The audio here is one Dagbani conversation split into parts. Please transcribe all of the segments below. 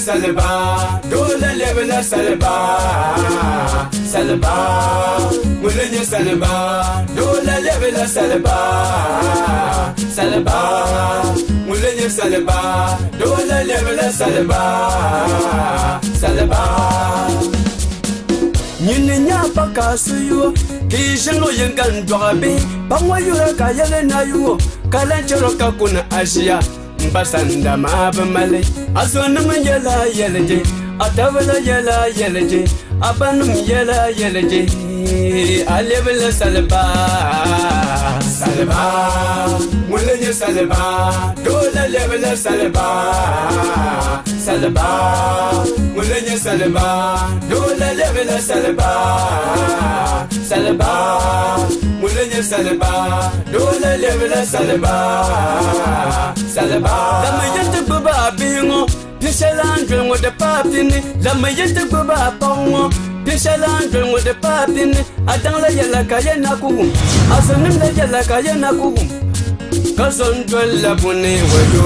saliba, dole lɛbila saliba, saliba. Ŋuni nyɛ saliba, dole lɛbila saliba, saliba. Ŋuni nyɛ saliba, dole lɛbila saliba, saliba. Nyini nyɛ pa ka suyu ka yi ʒini o yinga n dɔɣi bihi pa ŋɔ yura ka yɛli na yuo ka lan chɛro ka kuni aʒiya n ba sanda maa bi mali a zonim yɛla yɛlije a tabila yɛla yɛlije a banim yɛla yɛlije a lebila saliba saliba ŋuni nyɛ saliba dole lebila saliba saliba ŋuni nyɛ saliba dole lebila saliba saliba ŋuni nyɛ saliba dole lebila saliba saliba lama yɛn ti gbubi a bihi ŋɔ piɛ shɛli a ni doli ŋɔ di paai pini lama yɛn ti gbubi a paɣa ŋɔ piɛ shɛli a ni doli ŋɔ di paai pini a daŋ la yɛla ka yɛn na ku wum a zonim la yɛla ka yɛn na ku wum ka zo n doli la buni wayo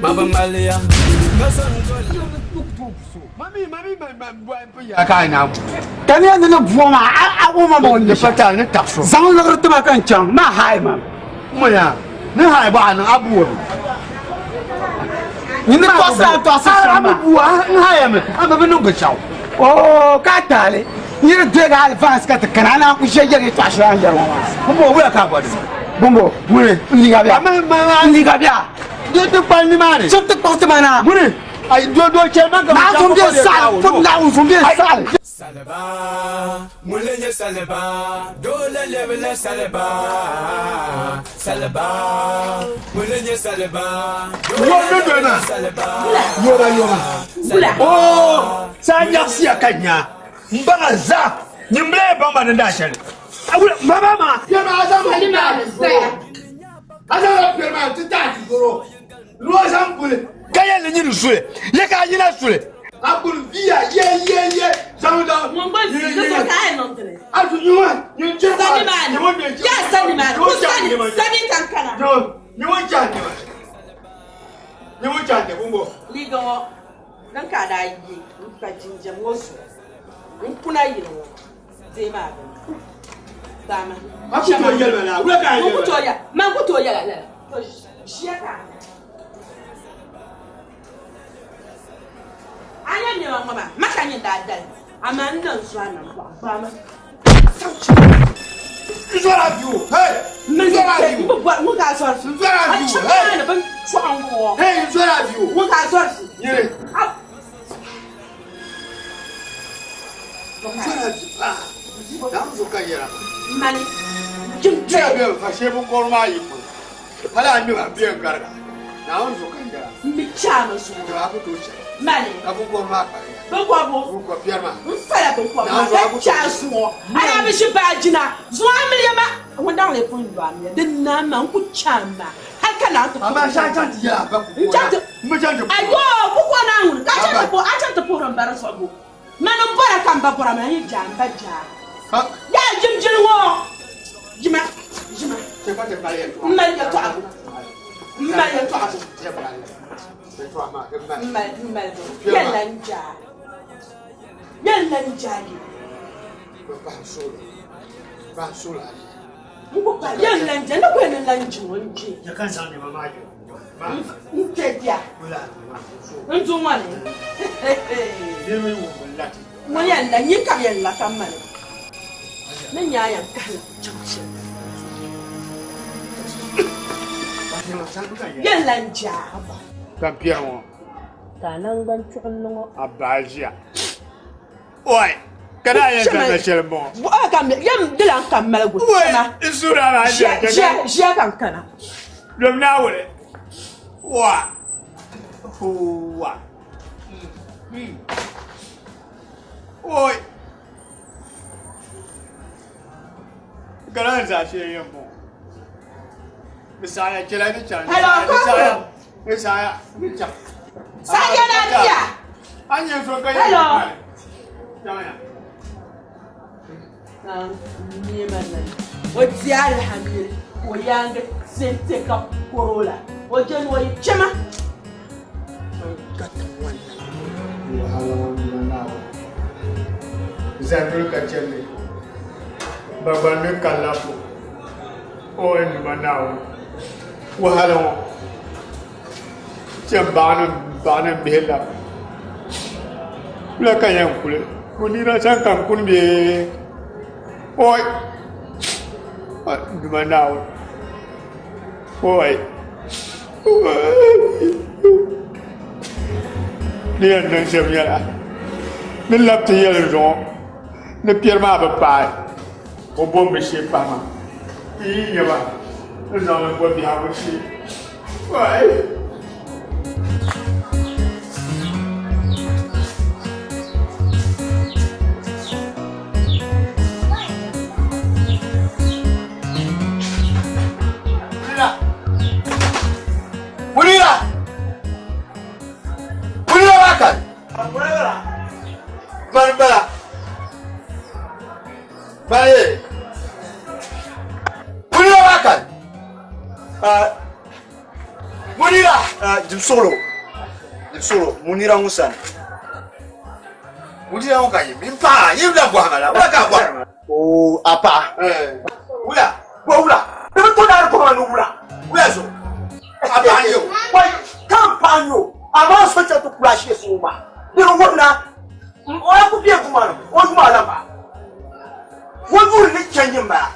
ma bi maliya ka zo n doli Tani ni ni buo ma a wo ma mo ni pata ni takso. Zaŋ liɣiri tima ka n chaŋ ma haai ma. Mo ya ni haai ba ni abu wo. Ni ni tɔɣisi a tɔɣisi shɛm ma. Abu n haaya mi a ma bi niŋ binshɛɣu. Oo ka taali yiri deegi alifans ka ti kana a naan ku ʒe yɛri yɛltɔɣa shɛli a ni yɛri ŋɔ maa. Bumbo wula ka a bɔri. Bumbo Wuli. N liiga bia n liiga bia. Di ti kpali nimaani. Chɛ ti kpuɣi ti ma na. Wuli. Ayi do do chɛ man ka. Naawuni bɛ saɣali fo Naawuni bɛ saɣali. Saliba ŋuni nyɛ saliba dole lɛbila saliba saliba ŋuni nyɛ saliba dole lɛbila saliba. Yoba yoba. Wula. Oo saa nyaɣasiya ka nya n baŋa zaa nyimbila ye baŋ ma ni daa shɛli. Awula mama ma. Piɛri a zaŋ ma ni daa a zaŋ la piɛri maa ti taai ti zoro loo zaŋ kuli ka yɛli ni nyini suli ye ka a yina suli. A kuli viya ye ye ye zaŋ zaŋ. Ŋun gba zi di so ka a yɛn niŋ tili. A tu nyuma nyin jɛ Sani maa ni. Ya sani maa ni. Ku sani sani ka n kana. Nyuma cha nyuma. Nyuma cha nyuma bumbo. Liiga ŋɔ din ka a daa ye n pa jinjam ŋɔ zuɣu n kuna yini ŋɔ dee maa bini. Baama. A ku tooi yɛli ma na wula ka a N ku yɛli ma. tooi yɛli man ku tooi yɛla lala. To ʒiya ka a a nyɛ nɛma ŋɔ maa ma ka nyɛ daa dali amaa n niŋ zuɣu a niŋ bɔɣu baama. N zɔra viu. Hey! N zɔra viu. N bi bɔri ŋun ka a zɔri fi. N zɔra A viu. chɛ Hey! maa ni bin chɔɣu ŋɔ. Hey, n zɔra viu. Ŋun ka a zɔri fi. Nyini. A N zɔra viu. Ah! Dan zo ka yɛra. Mani. Jim Jɛ jɛ. bɛ fa shee binkɔri maa yi polo. Hali a ŋmɛ a bɛ n gariga. Naawuni zo ka yɛra. N bi chaami zuɣu. Jɛ a ku tooi chɛ. Mani. Ka binkɔri maa kpariya. Binkɔbigu. Binkɔbi piɛri maa. N fala binkɔbi maa ka chaai zuɣu. A daa bi ʒi baajina. Zuɣu amiliya ma. Ŋun daŋ lee pun lu amiliya. Din naa ma n ku chaami maa. Hali ka naan ti Amaa shɛ a chaŋ ti yɛli a ba N chaŋ ti. N bi chaŋ ti. Ayo kukɔ naa ŋuni ka a chaŋ ti puhi a chaŋ ti puhiri n ba di zuɣu bo. Mani n bɔra ka n ba bɔra maa n yi jaa n ba jaa. Yaa jimjili ŋɔ. Jima jima. Chɛ ka ti mali yɛltɔɣa. N mali yɛltɔɣa bo. N mali yɛltɔɣa bo. Chɛ mali yɛltɔɣa maa di mali. N mali n mali bo. Yɛlila n jaa. Yɛlila n jaa yi. Bɛ pahi suɣulo. Pahi suɣulo ayi. N ku pahi yɛlila n jaa ne ku yɛn ni lan ji ŋɔ n ji. Chɛ ka n zaŋ nɛma maa yɛ. N kpɛ bia. Wula maa suɣulo. N du ŋɔ ni. Niriba yi wum bi lati. Ŋɔ yɛlila nyin ka bi yɛn la ka mali. Ni nya a yɛn kahila chaŋ shɛli. Yɛlila n jaa. Ka piɛri ŋɔ. Ka a nangbani chuɣu n ŋɔ. A baa ʒiya. Oi! Ka daa yɛn zaŋ na shɛli m-bɔŋɔ. Buɣa ka yɛm dilan ka maligu Oi! chɛma. N suhuri a maa ʒiya. Ʒiya ʒiya ka n kana. Dom Naawuni. Wa. Wa. Oi! Ka daa yɛn zaŋ shɛli yɛn bɔŋɔ. Bɛ saɣaya chɛla ni chaŋ. Hello, Bɛ saɣaya. Bɛ saɣaya ni chaŋ. Saɣaya na bia. A nyɛ so ka yɛn Hello. Chaŋya. Nneema nani. O di alhamili ka o yaangi sente ka koro la. O jɛni o yi chɛma. Ka tiŋ ŋɔ na. Wahala ŋɔ nima Naawuni. Zanduli ka chɛli Bagbani ni ka labbu. O n nima Naawuni. Wahala ŋɔ chɛ baɣa ni bihi labi. Wula ka n yɛn kuli? Munira sani ka n kuni bee? Oi! N Duuma Naawuni. Oi! Ni yɛn niŋ shɛm nyɛla ni labi ti yɛli zuŋɔ ni piɛri maa bi paai o bombu shee pahi maa ti yi nya ba ni zaŋ li bo biɛhigu shee. Oi! Munira! Munira maa kani? Mani bala. Mani. Munira maa kani? Munira! Dibisuɣulo. Dibisuɣulo. Munira ŋun sani. Munira ŋun ka yi mi paɣa yi la bɔhima la wula ka a bɔhima? Oo a paɣa. Wula. Bɔ wula. Di bi to naari bɔhima ni wula. Wula zuɣu. A paɣa n-nyɛ o. Wai ka n paɣa n-nyɛ o. Amaa so chɛ ti kula shee suŋ maa. Di di wuhi na o la ku be guma ni o yuma la maa. O yuri ni chɛ nyini bala.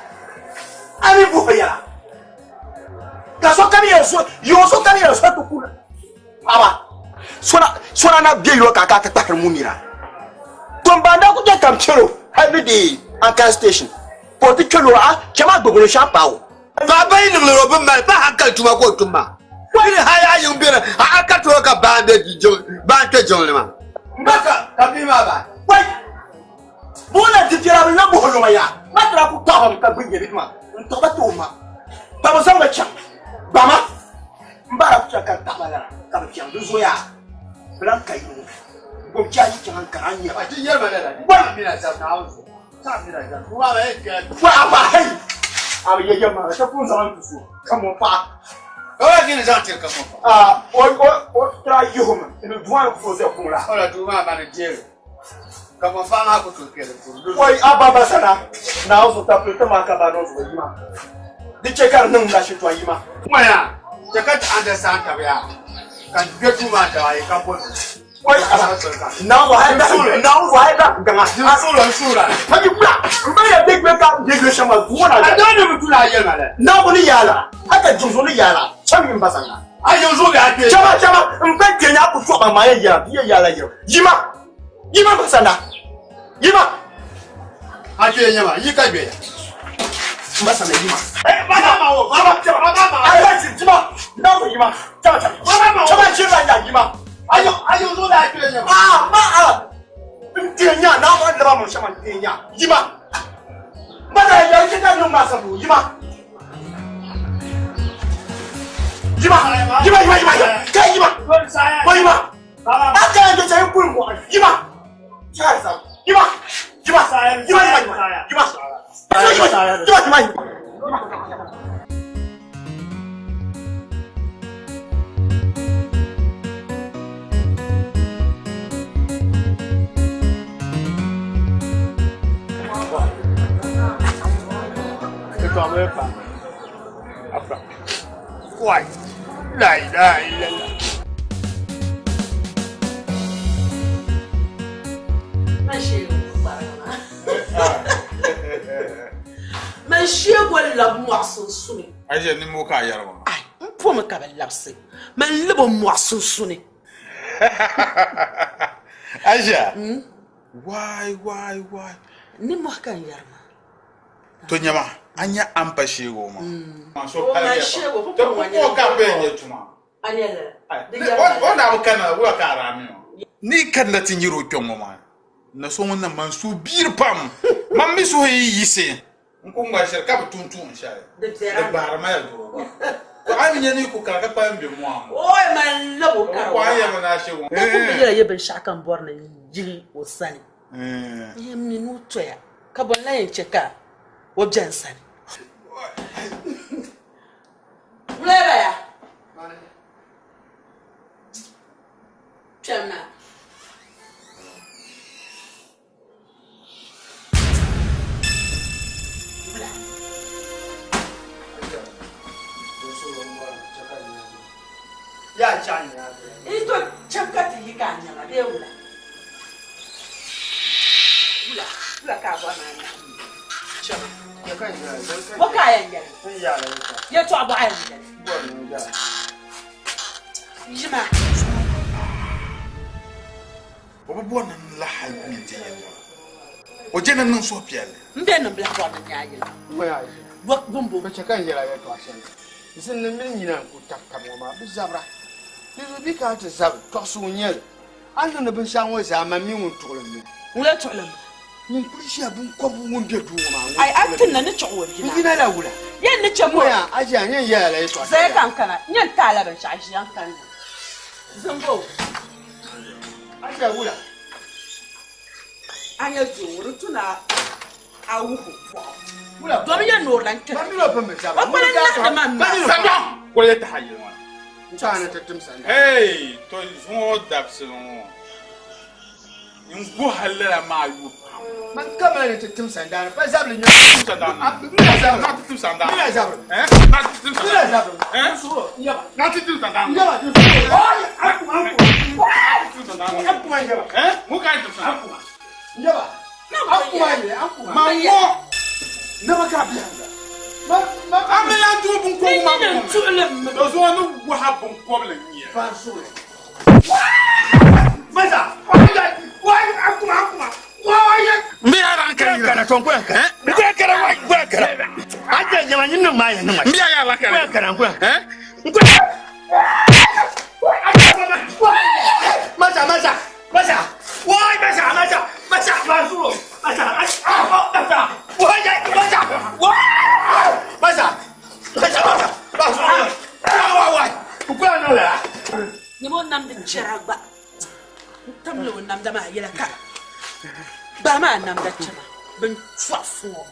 A mi buhi yɛla. Ka sokam yɛli so, yoo sokam yɛli so ti ku paɣaba. Sona, sona na be yɔ ka a ka ti kpahiri Munira. Tombanda ku je kam kpɛro hali ni deei Ankara station ka o ti kpe lɔri a chɛ maa gbogolo shɛm paai o. Paɣaba yi niŋ lɔri o bi mali pa hankali tuma ka o tum maa. Kuli hali a yiŋ beni a a ka too ka baa be baa n-kpe jiŋli maa. Mba ka ka bihi maa baai. Wai! Buɣila di viɛla bi lan buhi lɔŋɔ yaa. Ma tira ku taɣi ba mi ka gbuni nyɛ bihi maa n-tuɣi ba ti o ma. Ka bɛ zaŋ ba chaŋ gbama m-baara ku chaŋ ka n taɣi ba lala ka bɛ chaŋ. Di zooya bɛ lan ka yino gom chɛ a yi chaŋ n-kari a nya ba. Wai a paɣa hei! A bi yɛ yɛm maa ka pun zaŋ n ti so ka mo paɣa. Ka o yaa zaŋ tiri ka mo paɣa. Aa o o o tira yihi mi ni duwa ni ku tooi zaya kuŋ la. O la duu maa ma ni deeri. Ka mo paɣa maa ku tooi kpe di puuni. Wai a ba ba sana, Naawuni zuɣu tabili ti ma ka ba niŋ zuɣu yima. Di chɛ ka di niŋ la shintɔŋ yima. Ŋmaya, chɛ ka ti understand taba yaa, ka n kpe duu maa taba ayi ka boli o. Wai a ba, Naawuni zuɣu hali dahin, Naawuni zuɣu hali dahin gaŋa. N suhiri a, n suhiri a. Ka yi kula, m ba ya bɛ gbe ka bɛ gbe shɛm maa duu ŋɔ na. A daa ni bi tula a yɛlima la. Naawuni ni yaala, hali ka jiŋ zuɣu ni yaala, cham yi m ba sani. A yiŋ zuɣu bɛ a kpee. Chama chama n pa kpee nya ku sɔɣi maa yɛn yɛra bia yɛla yɛra yima yima ba sanda yima. A kpee nyɛma yi ka gbɛya. N ba sanda yima. Ba na ma o chama chama ba na ma o. Ayi yima na o yima chama chama ba na ma o chama chira nya yima. A yiŋ a yiŋ zuɣu bɛ a kpee nyɛma. Aa ma a n kpee nya na o laba mo shɛma n kpee nya yima. Ba na yɛri chɛ ka niŋ maa sabu yima. Yima, yima, yima, yima, ka yima, ko yima. A ka yɛn jɛ kuli mɔɣu yima, yima, yima, yima, yima, yima, yima, yima, yima, yima. Wai, la ilaha illallah. Man shee goli labi mɔɣu sunsuni. A ʒe nimmoo ka a yɛri maa. Ai, n pomi ka bɛ labisi. Man libi mɔɣu sunsuni. Aisha. Wai, wai, wai. Nimmohi ka n yɛri maa. To nyama, a nya a ni pa sheegi o maa. O man sheegi o, To pumpɔŋɔ ka bɛ yɛn nyɛ tuma. A nya lala? Di yɛri O daa bi kanna la, wula ka a daa mi o? Ni yi kanna ti nyari o kpɛŋŋɔ maa, na so ŋun na man suhu biiri pam. Man mi suhu yi yiɣisi n ku ŋmari shɛli ka bi tum tuun shɛli, Di di bɛrimi. gbahiri ma ya doro gba. To a mi nya ni yi ku kana ka kpalim be mɔɣu ŋɔ. Oi, man lab o kari Pumpɔŋɔ a waɣa. yɛrimi ni a sheegi o. N ku mi yɛla yɛ binshɛɣu ka m bɔri ni n yihi o sani. N yɛn mi ni o toya. Ka bɔ n-lan yɛn chɛ ka o be n sani? Wula ya? Kpɛm na. Yaa chaɣ nya. I to chɛ ka ti yi ka a nya ma bee wula? Wula, wula ka a bɔri ni a nya ma? Chɛ ma. Bɔ ka a yɛn yɛli? Yɛtɔɣa bɔ a yɛn yɛli? Yima. O bi bɔri ni n lahi hali mini ti yɛtɔɣa. O je ni n niŋ suhupiɛlli. M be ni m bi lahi bɔri ni n nya a yili. Bɔ bumbo. Bɛ chɛ ka n yɛl a yɛtɔɣa shɛli. Zinnim mini nyina n-kul tabi tab ŋɔ maa, bɛ zabira. Di zuɣu bɛ kana ti zabi, tɔɣisigu n-nyɛ li. A ni niŋdi binshɛɣu ŋɔ zaa, man mi ŋun tuɣili m mi. Ŋun lee tuɣili m? Ŋun kul ʒiya biŋkɔbigu ŋun be duu ŋɔ maa, ŋun Ai, a tuɣili ti na ni chuɣu o bia N maa. yina la wula? Yɛn ni chɛ ka o. Ŋɔya, a ʒiya, n yɛn yɛl a la yɛtɔɣa Zaya shɛli ka n kana, n yɛn ti a la binshɛɣu ʒiya n kanna. Zimbo. A ʒiya wula? A nya doo ŋɔ, di tu ni a wuhi o pɔɣu. Wula? Domi yɛn ni o lan kpɛra. Man mini o pun bi zabira. O kpala n-naɣindi ma m-ma. Sanda! Kuli yɛ taha yili ŋɔ ni. N chaŋ ni ti tim sanda. Hey! To zuŋɔ dabisili ŋɔ, n guhi hali lala maa yubu pam. Man kamina ni ti tim sandaani, pa zabili nyɛ. Tim sandaani. Mina zabiri. Na ti tim sandaani. Mina zabiri. Eh? Na ti tim Mina sandaani. zabiri. Eh? Suhu, n yaba. Na ti tim sandaani. N yaba. Oy! Akuma, akuma. Na ti tim sandaani. Akuma, n yaba. Eh? Ŋun ka yi tim sandaani. N yaba. Akuma ye, akuma. Ma ŋɔ naba ka bihi anda. Ma, ma, A mi lan tuui biŋkɔbigu maa Ni nyini n tuɣili m mi. To zuŋɔ ni waha biŋkɔbili n-nyɛ. Fan suɣili. Maza! Wai, akuma, akuma. Wai, N bi yɛra n kari Kana tɔn ko yan kana. N ko yan kana wa ko yan kana. A jɛ jama ɲini maa ye ne ma. N bi yɛra la Ko yan kari. kana n ko yan. Eh? N ko Maza, maza, maza. Wai, maza, maza, maza, maza, maza, maza. Wai, maza, wai, maza, maza, maza, maza. Wai, wai, wai. N ko yan nɔ la. Nyama o namdi chɛra gba. N tamla o namda maa yɛla ka baa maa namda chɛma bin chɔɣifu ŋɔ.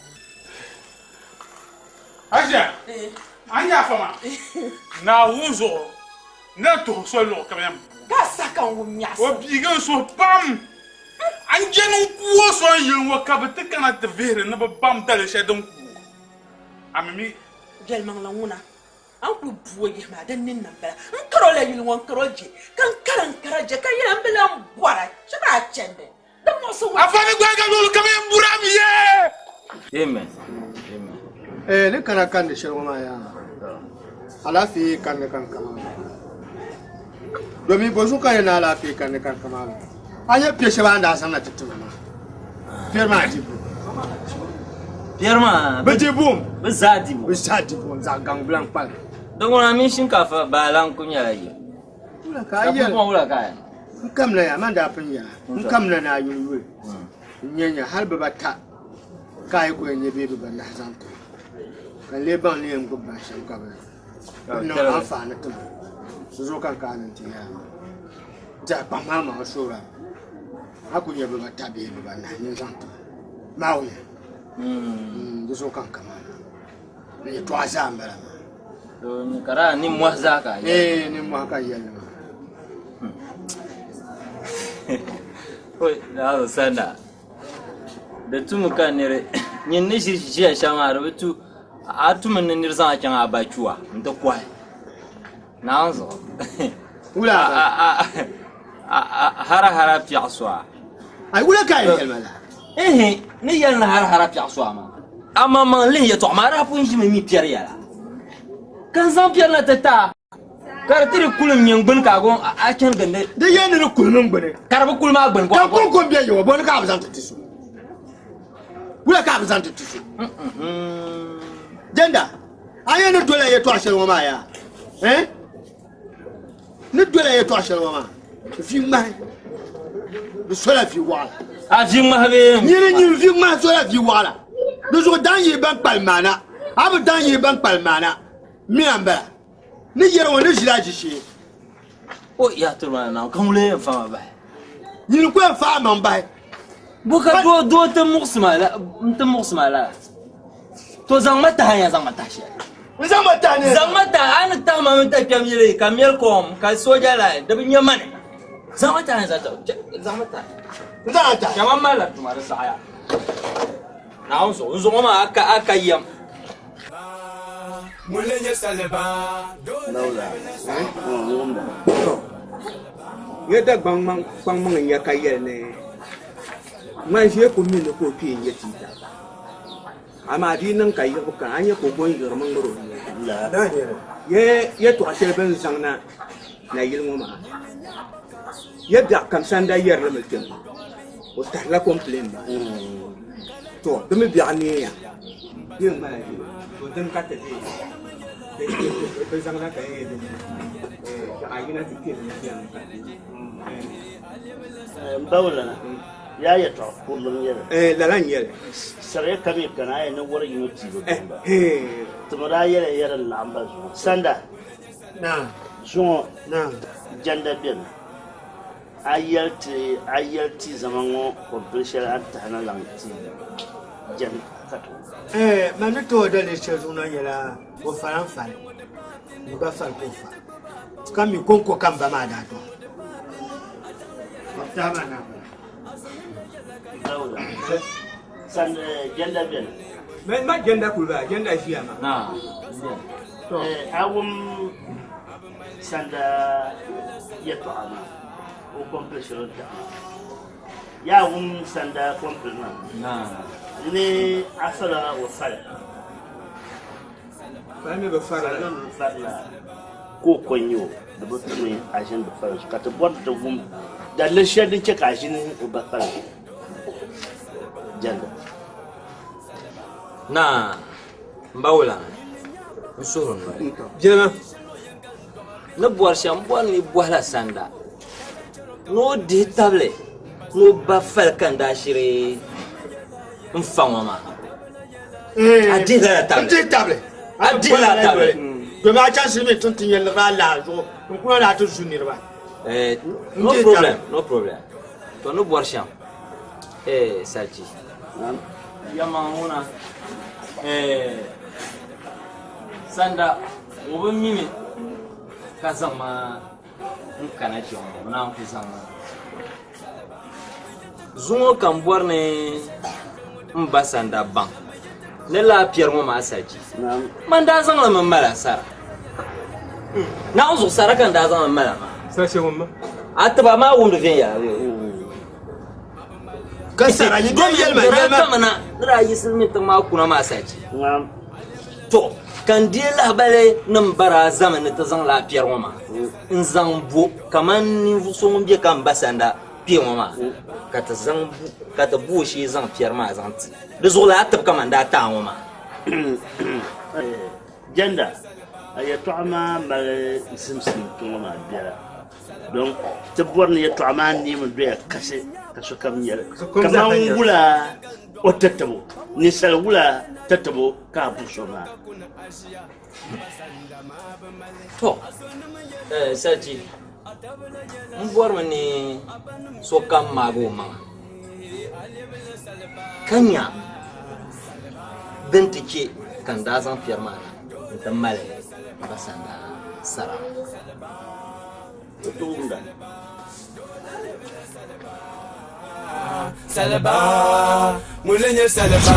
Aisha, an nya fama. Naawuni zuɣu ni tuhi soli luɣu kam yɛn Ka a saha ka n wum nyaɣisim. O biigi n suhu pam. An je ni n ku o so n yili ŋɔ ka bɛ ti kana ti vihiri ni bɛ baŋ dali shɛli din ku o. A mi mi. Yɛlimaŋli ŋuna, a ni kuli bu o yihi maa din ninni m-bala. N kari o la yili ŋɔ, n kari o je, ka n kara n kara je, ka yɛli n bi lan bɔra shɛba a chandi. Di muɣisi ŋɔ. Afa ni gbaai ka luɣili kam yɛn buri a mi yee! Amen. Amen. Eh, ni kana kandi shɛli ŋɔ maa yaa alaafee kandi kan kama domin bozu ka yɛn ni alaafee kandi kan kama la a nyɛ piɛ shɛba a ni daa zaŋ na ti tima maa piɛri maa di buɣum Piɛri maa bi di buɣum bɛ zaa di buɣum. bi zaa di buɣum zaɣ gaŋ bilan kpalim Di ŋuna mini shinkaafa baa lan ku nyɛla yim. Wula ka a Ka yɛli pumpɔŋ wula ka a yɛli? n kamina yaa man daa pun yɛla n kamina ni a yuli yuli n nyɛ nya hali bibata ka a yi ku yɛn nyɛ bee bibanahi zaŋ ti ma ka n lee baŋ ni yɛn gbubi ba shɛm ka bɛ niŋ anfaani ti ma di zuɣu ka n kana ni n ti yɛli a maa diɛhi kpahi maa maŋa soora a ku nyɛ bibata bee bibanahi nyin zaŋ ti ma maawuni di zuɣu ka n kana na n yɛtɔɣa zaa n bala maa. To ni ka daa nimmohi zaa ka a yɛli. Ee, nimmohi ka n yɛli maa. Oi, Naawuni sanda, di tumi ka niri nyin ni ʒiri ʒiya shɛm maa di bi tu a tumi ni niri zaŋ a chaŋ a ba chua n-ti kɔhi Naawuni zuɣu. Wula a ba? Hara hara piɛɣu sɔa. Ai, wula ka a yɛli ma la? Ihi, ni yɛli ni hara hara piɛɣu sɔa maa. Amaŋmaŋ lihi yɛtɔɣa maa daa pun ʒimi mi piɛri yɛla. Ka n zaŋ piɛri na ti ti a, ka di ti di kulim nyin gbuni ka a go a chani gindi. Di yɛn ni di kulim n gbuni. Ka di bi kuli maa gbuni. Ka kuŋkuŋ bɛ yawa, bɔ ni ka a bi zaŋ ti ti so? Wula ka a bi zaŋ ti ti so? Jɛnda, a yɛn ni dola yɛtɔɣa shɛli ŋɔ maa yaa? Eh? Ni dola yɛtɔɣa shɛli ŋɔ maa, vi ŋmahi, di sola vi waɣila. A vi ŋmahi bee? Nyini nyin vi ŋmahi sola vi waɣila. Di zuɣu dan yihi ban kpalim maa na, a bi dan yihi ban kpalim maa na, mina m-bala. Ni yɛri ŋɔ ni ʒila a ʒishee. O yaa tiri ma na, ka ŋun lee yɛn fa ma bahi? Nyini ku yɛn fa a maŋ bahi. Bo ka doo doo ti muɣisi ma la, n-ti muɣisi ma lala. To zaŋ ma tahi n-yɛn zaŋ ma tahi shɛli. N zaŋ ma tahi ni. Zaŋ ma tahi, a ni tahi ma mini takpɛm yili ka Melcom ka sooja la, di bi nya ma ni. Zaŋ ma tahi n zaŋ zaŋ ma tahi. N zaŋ a tahi. Chama m malila tuma di saɣiya. Naawuni zuɣu, n zuɣu ŋɔ maa a ka yɛm. Ŋun le nyɛ saliba. Yɛ Dagbaŋ kpaŋmaŋ n-nya ka yɛli ni ŋman ʒee ku mi ni ka o kpee n-nyɛ tiita. Amaa di yi niŋ ka yiɣibu kana, a ni nya ka o bo n-yiɣirimi ŋmir o nuu. Ye yɛtɔɣ shɛli bɛ ni zaŋ na nayili ŋɔ maa, ye biɛɣu kam sanda yɛri li mi kpɛm, o tahirila complain maa. To, di mi biɛɣu neeya, bɛ ŋmala ʒili, to dini ka ti deei bɛ zaŋ na ka yɛn yɛli biɛɣu ayina ti kpe di ni bɛni ka ti M ba Wulana, yaa yɛtɔɣ kurili n-nyɛ li. Eh, lala n-nyɛ li. Sariya kam yi kana, a yɛn ni wɔri yino ti bi Eh, ba. eh. Ti mi daa yɛli ya din laɣim ba zuŋɔ. Sanda, Naam. zuŋɔ Naam. jɛnda beni. A yɛli ti, a yɛli ti zama ŋɔ kɔmpili shɛli a ni tahi na zaŋ ti jɛn ka ti wum. Eh, man ni tooi daliri shɛli zuɣu na nyɛla o fala n-fali, mi gba fali ka o fa. Ka mi kɔŋko ka m ba maa daa dɔɣi. Ka bɛ tahi ma na m-bala. Dawuda, san jɛnda beni. Ma jɛnda kuli bala, jɛnda ʒiya maa. Naa, To. A wum sanda yɛtɔɣa maa, o kɔmpili shɛli o ni tahi maa. Yaa wum sanda kɔmpili maa. Naa. Ni a fala o fali. Fali mi bi farila. Fali mi bi farila. Ka o ko n-nyɛ o, di bi tu ni a ʒini bi fali zuɣu, ka ti bɔri ti wum daliri shɛli din chɛ ka a ʒini o ba fali zuɣu. Jɛnda. Naa, m ba Wulana, n suhuri noli. Jilima. Ni bɔri shɛm, m bɔri ni yi bɔhila sanda ni o dihi tabili ni o ba fali ka n daa shiri n fa ŋɔ maa. A dihi lala tabili. N dihi tabili. A dihi lala tabili. Domi a chaŋ silimiin tiŋ ti nyɛ liɣiri a lahi zuɣu n kuna ni a ti zu niriba. No problem, no problem. To ni bɔri shɛm. Sachi. Yɛlimaŋ ŋuna. Sanda o bi mimi ka zaŋ ma n kana kpe ŋɔ, o naan ku zaŋ ma. Zuŋɔ ka m bɔri ni m ba Sanda baŋ ni laa piɛri ŋɔ maa Sachi. Man daa zaŋ li mi mali a sara. Naawuni zuɣu sara ka n daa zaŋ li mali a maa. Sachi ŋun ma. A tiba maa wumdi viɛnyɛla bee? Ka sara yi doli yɛlima, Domin yɛlima. kamina ni daa yi silimiin tiŋ maa kuna maa Sachi. To, ka n deei lahibali ni m ba daa zami ni ti zaŋ laa piɛri ŋɔ maa n-zaŋ bo kaman ninvuɣ so ŋun be ka m ba Sanda kpe ŋɔ maa, ka ti zaŋ bo, ka ti bo o shee zaŋ piɛri maa zaŋ ti. Di zuɣu laa tib kaman daa taai ŋɔ maa. Jɛnda, a yɛtɔɣa maa mali zimsim kpe ŋɔ maa biɛla. Don ti bɔri ni yɛtɔɣa maa neemi doya kasi ka sokam nya li. Kaman wula o tatabo, ninsal wula tatabo ka a buɣis o maa. To, Sarchi, m bɔrimi ni sokam maagi o maŋa ka nya din ti chɛ ka n daa zaŋ piɛri maa na nti mali m ba sanda sara maa. Saliba, ŋun lee nyɛ saliba.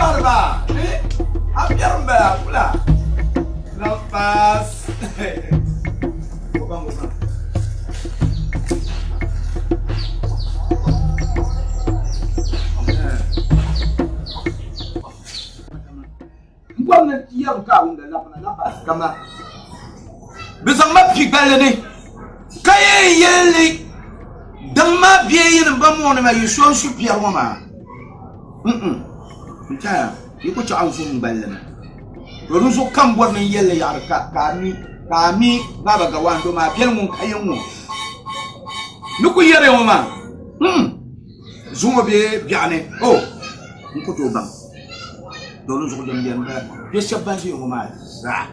dɔɣiri ba a piɛri n bala wula lampas o baŋ o baŋ. N bɔri ni yɛbu ka a wumda lapina lampas kama bɛ zaŋ ma pi gballi ni ka yɛn yɛli li daŋ maa bee yinim ba mooni ma yi so n su piɛri ŋɔ maa n tɛha yi ku chaɣ n vuhim gballi ni to di zuɣu ka n bɔri ni n yɛli li yaɣiri ka a mi ka a mi Baaba Gawando maa biɛli ŋun ka yɛn ŋɔ ni ku yɛri ŋɔ maa zuŋɔ bee biɛɣuni o n ku tooi baŋ to di zuɣu din beni bala bɛ shɛba ban ʒiya ŋɔ maa zaa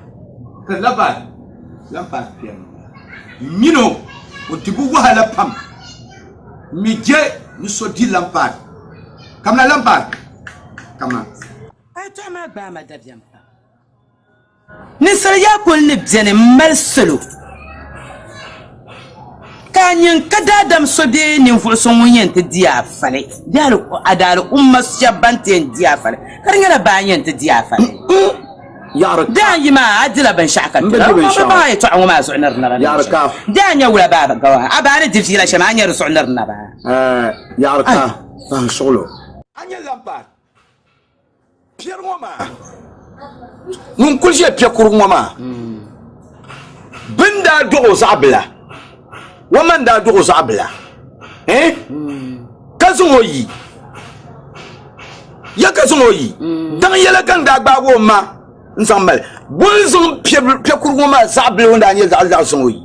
ka Laban lan paai piɛri min o o dibu wahala pam mi je ni so di Lampard kamina Lampard kamina. A yɛtɔɣa maa gbaai ma dabiɛm pam. Ninsal yaa kul ni beni m-mali salo, ka a nyin ka daadam so bee ninvuɣ so ŋun yɛn ti di a fali bee a daali'umma shɛb ban ti yɛn di a fali, ka di nyɛla baa n-yɛn ti di a fali. Di a yi maa, a dila binshɛɣu ka kpɛra. Bɛ baŋ a yɛtɔɣa ŋɔ maa zuɣu ni di naba ni shɛm. Di a nya wula baa gawa, a baa ni di fiila shɛm, a nya di zuɣu ni di naba. A nya lampard Piɛri ŋɔ maa ŋun kuli ʒe piɛkurugu ŋɔ maa bɛ ni daa dɔɣi o zaɣ bila o ma ni daa dɔɣi o zaɣ bila eh? ka zaŋ o yi ya ka zaŋ o yi daŋ yɛla ka n daa gbaagi o ma n zaŋ mali bɔ n zaŋ piɛkurugu ŋɔ maa zaɣ bila o ni daa nyɛ zaɣ zaɣ zaŋ o yi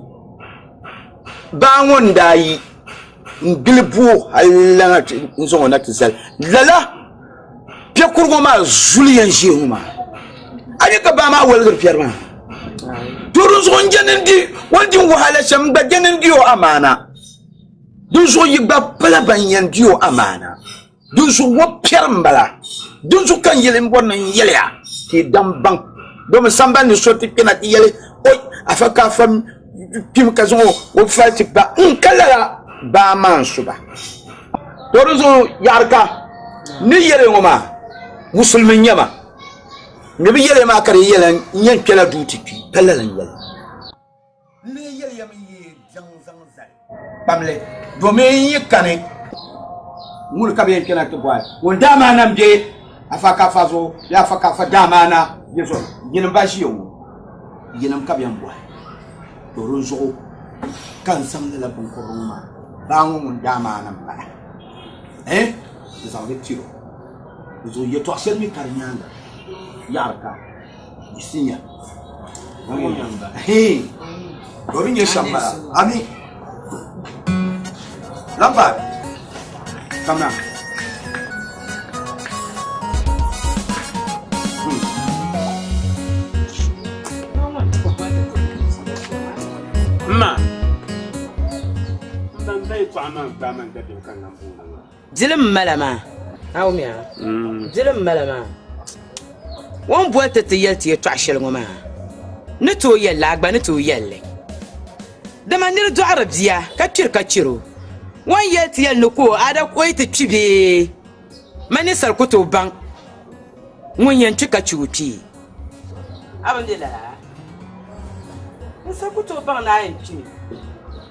Baa ŋɔ n daa yi n gili bua hali n zaŋ o na ti zali lala piɛkurugu maa zuliya n ʒiya ŋɔ maa a nyɛ ka baa maa waligiri piɛri maa to dinzuɣu n je ni di o ni di wahala shɛm n gba je ni n di o amaana dinzuɣu yi gba pala ban yɛn di o amaana Dinzuɣu ŋɔ piɛri m-bala. Dinzuɣu ka n yɛli m bɔri ni n yɛli a ka yi daŋ baŋ. Domi sambani ni so ti kpɛna ti yɛli, Oi, afa ka afa kpimi ka zaŋ o fali ti ba. N ka lala baa maa n-su ba. To dinzuɣu yaɣiri ka n ni yɛli ŋɔ maa, musulimi n-nyɛ ma. N ni bi yɛli maa ka di yɛla n yɛn kpɛla duu ti kpi, pa lala n-yɛli. N lee yɛli ya mi yi zaŋ zaŋ zali kpamli domin n yi kani ŋuni ka bɛ yɛn kpɛna ti bɔhi ŋun daa maa na m-be afa ka afa zuɣu bee afa ka afa daa maa na bɛ zuɣu yinim ba ʒiya ŋɔ yinim ka bɛ yɛn bɔhi to dinzuɣu ka n zaŋ lala binkɔbiri ŋɔ maa baa ŋɔ ŋun daa maa na m-bala eh n zaŋ li tiri o dinzuɣu yɛtɔɣ shɛli mi ka di nyaaŋa yaɣiri ka Isinya. Domin nyɛ shɛm bala. Ami. Lampard. Kamna. Mma. Mba n bayi kɔɣa maa gbaai ma dabiɛm ka n lan booni maa. Dili m mala maa. Awumya. Dili m mala maa. O ni boli ti ti yɛli ti yɛtɔɣ shɛli ŋɔ maa, ni tooi yɛl li, a gba ni tooi yɛl li. Dama nir dɔɣiri bia ka kpiri ka chɛr o, o ni yɛli ti yɛli ni ka o a da o yi ti kpi bee? Man ninsal ku tooi baŋ ŋun yɛn kpi ka chɛ o kpee. A bi mi lala? Ninsal ku tooi baŋ ni a yɛn kpimi.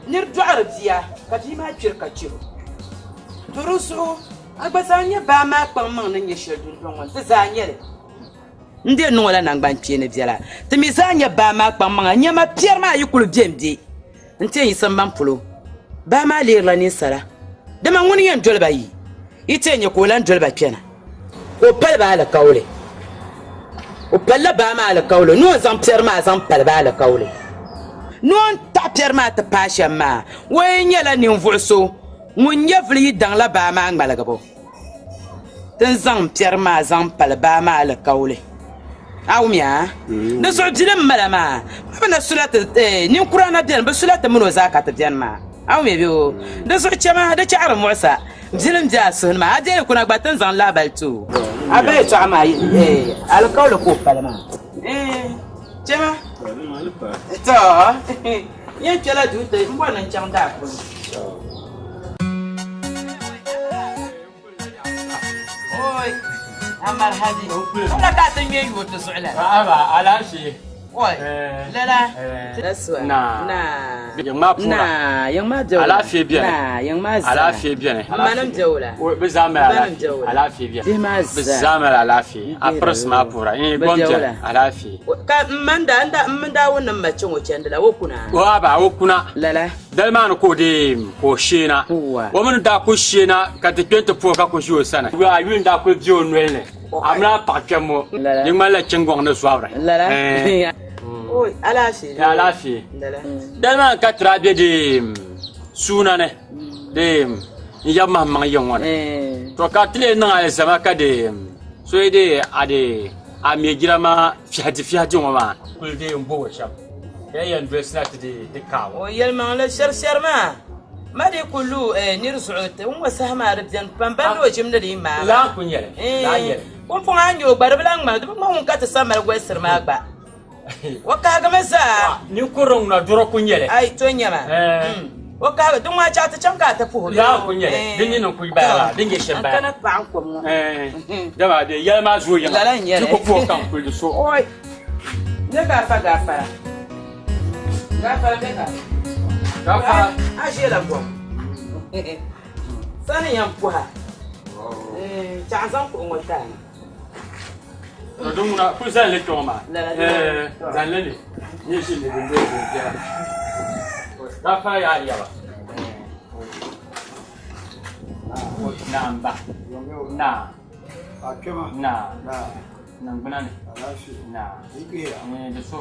Nir dɔɣiri bia ka bia maa kpiri ka chɛr o. To di zuɣu A gba zaa nyɛ baa maa kpaŋmaŋ ni nyɛ shɛli dundɔŋ ŋɔ ni, ti zaa nyɛ li. N dee niŋ o la naŋgbankpeeni biɛla. Ti mi zaa nyɛ baa maa kpaŋmaŋa. Nyama piɛri maa yi kuli be m-be n-ti yɛn yi sambani polo, baa maa leerila ninsala. Dama ŋuni yɛn doli ba yi yi ti yɛn nya ka o lan doli ba kpɛna. Ka o pali ba alikauli. O palila baa maa alikauli ni o ni zaŋ piɛri maa zaŋ pali ba alikauli. Ni o ni taɣi piɛri maa ti paai shɛm maa, o yi nyɛla ninvuɣ so Ŋun nyɛvili yi daŋla baa maa ŋmaligibu, ti ni zaŋ piɛri maa zaŋ pali baa maa alikauli. A wumya? Di zuɣu bilim mala maa, bɛ na sula ti, ninkura na beni, bɛ sula ti min o zaa ka ti beni maa. A wumya bɛ o? Di zuɣu chama, di chaɣiri muɣisa. Bilim be a suhu ni maa, a deei kuna gba ti ni zaŋ lahibali ti o. A ba yɛtɔɣa maa, alikauli ka o pali maa. Chama, tɔ! Yɛn kpɛla duu ti m bɔri ni n chaŋ daa puuni. Oi. Amar hadi. Wula ka a ti ŋme yooi ti zuɣu lala? Aba, alaafee. Oi, lala. Na. Yiŋ maa puura. Na, yiŋ maa bɛ wula. Alaafee beni. Na, yiŋ maa zaa. Alaafee beni. M manim bɛ wula. Bɛ zaa mali M manim alaafee. bɛ wula. Alaafee beni. Bihi maa Bɛ zaa. zaa mali alaafee. A pirisi maa puura. N Bɛ gom bɛ beni. wula. Alaafee. Ka m ma n-daa, n-daa, m daa wun ni m ma chaŋ o chandi la, o kuna? O aba, o kuna. Lala. Dali maa ni ka o deei ka o sheena. O mi ni daa ku sheena ka ti kpe nti puhi ka ku ʒi o sani. A yuli n-daa kuli be o noli ni. A mi lahi paɣi kpɛm ŋɔ. Di ŋmanila chingɔŋ ni zɔbiri. Alaafee. Dali maa ni ka ti daa be deei suuna ni deei n yab mahimaŋ yiŋ ŋɔ ni. To ka ti lee niŋ alizama ka deei so yi deei a deei a me jira maa fiɛhidi fiɛhidi ŋɔ maa kuli deei m-bo o shɛm. Ka yi yɛn dolisi na ti di di kaabu. O yɛlimaŋli shɛrishɛri maa, ma di ku lu nir zuɣu ti n-ŋɔ saha maa di beni pam ban ni o ʒim ni di yi maai maa. Laa n-ku nyɛli, laa n-nyɛli. Pumpɔŋɔ a ni nya o gba di bi lahi ŋmani, di bi ŋmani ŋun ka ti sa mali golisiri maa gba. O kahigimi zaa. Ninkurili ŋuna dɔro ku nyɛli. Ai, to n-nyɛ ma. O kahigi, di ŋɔ a chaɣ ti chaŋ ka a ti puhi o. Laa n-ku nyɛli, di nini n-ku bala maa, di nyɛ shɛm bala. N kana paɣa n-kom ŋɔ. Dama di yɛli maa zooi yiŋa. Lala n-nyɛli. Ti ku puhi o ka n kuli di so. Oi! Ne gaafa gaafara. Gaafara bɛ ka. Gaafara. A ʒiɛla gom. Sani yɛn puha. Chaɣ zaŋ kuɣu ŋɔ taana. To din ŋuna kuli zali li kpɛŋɔ maa. Zali li ni. Nyɛ ʒi ni din bɛ din biɛla. Gaafara yaa yaba. Naa n ba. Naa. Naa. Niŋgbuna ni. Naa. Di so.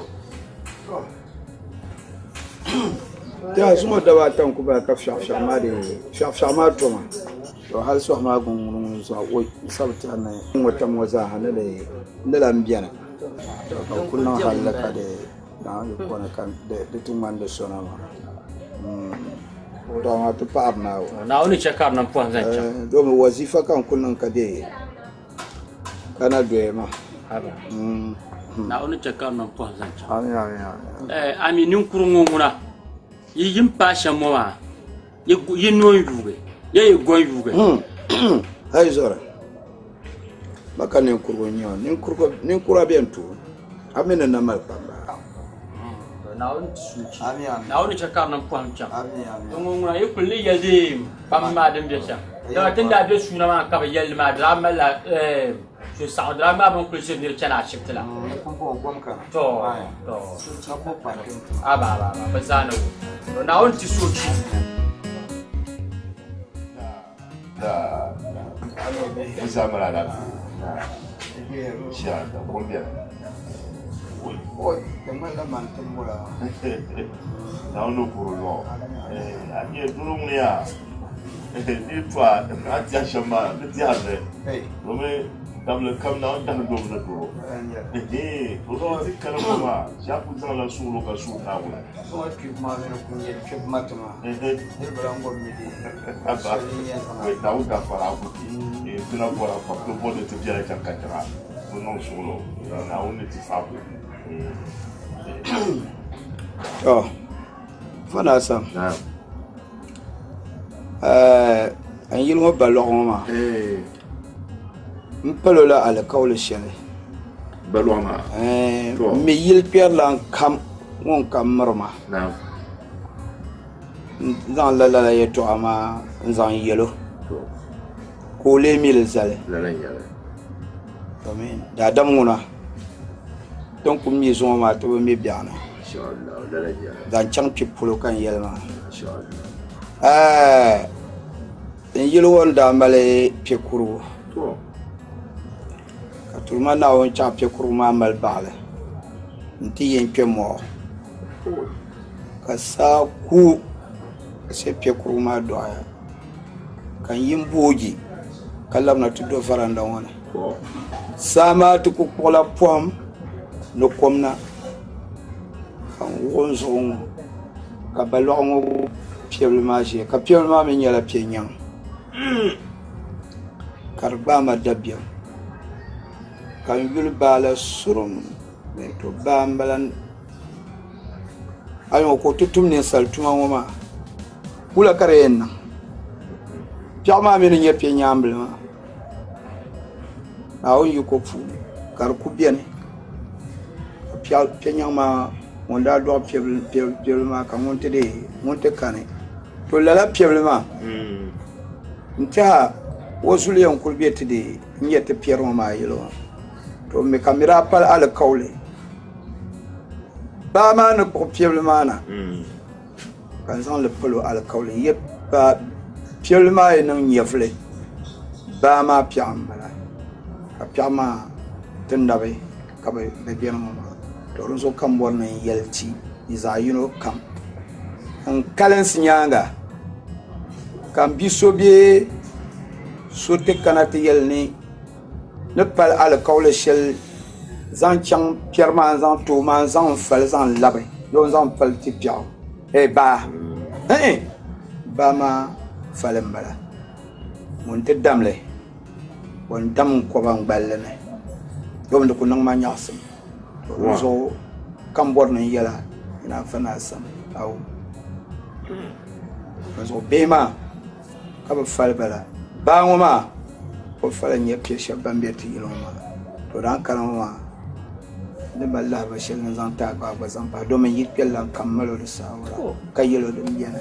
Tiɛha zuŋɔ daba ata n ku bala ka fiɛɣu fiɛɣu maa dee fiɛɣu fiɛɣu maa toma to hali sɔhi maa guŋ ŋun zuɣu o sabi tiɛha ni ŋɔ tam ŋɔ zaaha ni di ni lan bɛni to ka ku niŋ halli ka di naan yi kɔni ka di ti ŋmani di sona maa to amaa ti paɣiri Naawuni. Naawuni ni chɛ ka di niŋ pɔhim zaŋ chaŋ. Domi wazifa ka n ku niŋ ka dee ka na doya maa. Haba. Naawuni chɛ ka di niŋ pɔhim zaŋ chaŋ. Amin, amin, amin. Eh, ami ninkuri ŋɔ ŋuna, yi yim paai shɛm ŋɔ maa, yi noo n-yuugi, ya yi go n-yuugi. Hai zɔri, ma ka ninkurigu n-nyɛ o, ninkura bɛn tuui, a mi ni na mali kpamba. Naawuni ti suuchi. Naawuni chɛ ka di niŋ pɔhim chaŋ. To ŋɔ ŋuna, yi kuli ni yɛli di kpamba maa din be shɛm. Dama ti ni daa be suuna maa ka bɛ yɛli li maa, di daa malila suhusaɣiŋgu, di daa ŋmaai bɛ ni kuli ʒiri nira chani ashibiti la. To, to, aba, aba, aba, bɛ zaa ni wuhi. To Naawuni ti soochi. Bɛ zaa mali alaafee. Insha Allah, kom beni. Naawuni ni kuri lɔɣu. A nyɛ doro ŋuni yaa ni to a a tiɛhi shɛm maa ni tiɛhiri li domi dabili kam Naawuni dahi domi ni doro. O ti kani ŋɔ maa shɛba kuli zaŋla suɣulo ka suhi Naawuni. Naawuni dafara a ku ti ti na bɔra pam ti bɔri ni ti biɛla chaŋ katiŋa ti niŋ suɣulo Naawuni ni ti faabu. To, fana sam. N yili ŋɔ balɔɣu ŋɔ maa. N palo la alikauli shɛli. Balɔɣu maa? N mi yili kpɛrilan kam ŋun kam miri ma. N zaŋ la lala yɛtɔɣa maa n zaŋ yɛl o ka o lee mi li zali. Domin daadam ŋuna din ku mi zuŋɔ maa ti bi mi biɛɣuni. Zaŋ chaŋ kpi polo ka n yɛli maa. N yili ŋɔ n-daa mali piɛ kurigu ka Tuuma Naawuni chaɣ piɛ kurigu maa mali baɣili nti yɛn kpe mɔɣu ka saa ku ka shɛ piɛ kurigu maa dɔɣiya ka n yi m-boogi ka labina ti do varanda ŋɔ ni. Saa maa ti ku kpuɣila pɔhim ni kom na ka n wuɣi n zuɣu ŋɔ ka balɔɣu ŋɔ piɛbili maa ʒiya ka piɛbili maa mi nyɛla piɛ nyaŋ ka di gbaai ma dabiɛm ka n yuli baa la surum ni to baa m-bala a yi ŋɔ ka o ti tum ninsal tuma ŋɔ maa wula ka di yɛn niŋ piɛɣu maa mi ni nyɛ piɛ nyaambili maa. Naawuni yiko puuni ka di ku beni ka piɛ nyaŋ maa ŋun daa dɔɣi piɛbili maa ka ŋun ti dee ŋun ti kani. To lala piɛbili maa n tɛha o zuliya n-kuli be ti dee n-nyɛ ti piɛri ŋɔ maa yɛli ŋɔ. To mi ka mi daa pali alikauli baa maa ni kpuɣi piɛbili maa na ka n zaŋ li pali o alikauli n-yɛ baa piɛbili maa yi niŋ nyɛvili baa maa piɛɣu m-bala ka piɛɣu maa ti nabi ka bɛ beni ŋɔ maa. To dinzuɣu ka m bɔri ni n yɛli ti yi zaɣ yino kam n kalinsi nyaaŋa ka m bi so bee so ti kana ti yɛli ni ni pali alikauli shɛli zaŋ chaŋ piɛri maa n-zaŋ ti o maa n-zaŋ n fali zaŋ labi bee n-zaŋ fali ti piɛɣu eh baa eh baa maa fali m-bala ŋun ti dam li o ni dam n kɔba n gballi ni domi di ku niŋ ma nyaɣisim to di zuɣu ka m bɔri ni n yɛla nyini Afa Naa Sam awo di zuɣu bihi maa ka bɛ fali ba la. Baa ŋɔ maa o fali n-nyɛ piɛ shɛba ban be ti yili ŋɔ maa. To daa kana ŋɔ maa n ni mali lahabali shɛli ni n zaŋ ti a gba a gba zaŋ pahi domin yi kpɛli la n-kam mali o di saawara ka yɛl o din beni.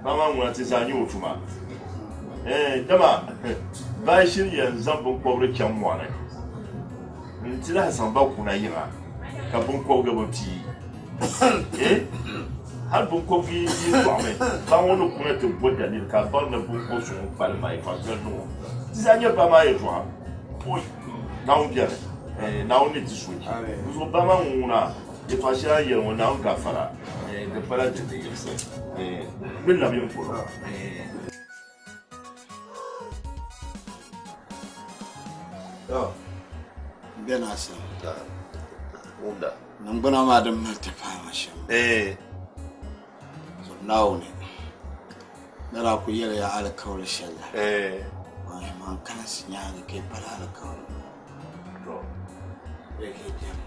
Ba maa ŋuna ti zaa nyɛ o tuma. Dama ba shiri yɛn zaŋ binkɔbiri chaŋ mɔɣini nti lahi zaŋ ba kuna yiŋa ka binkɔbiga bi pii. Hali binkɔbigi yi dɔɣimi, ba ŋɔ ni kuna ti bo daliri ka baŋ ni binkɔb so ŋun kpalim maa yɛtɔɣ viɛli niŋ o. Ti zaa nyɛ ba maa yɛtɔɣa. Oi! Naawuni beni. Naawuni ni ti so chi. Dinzuɣu ba maa ŋun ŋuna yɛtɔɣ shɛli a ni yɛli ŋɔ, Naawuni gafara. Di pala din ni yiɣisi. Bɛ labi n polo. To, m be na asam. Niŋgbuna maa din mali ti paai ma shɛm. So Naawuni ni daa ku yɛli ya alikauli shɛli la, wallahi man kalinsi nyaaŋa ka yi pali alikauli maa. Bee ka yi biɛri.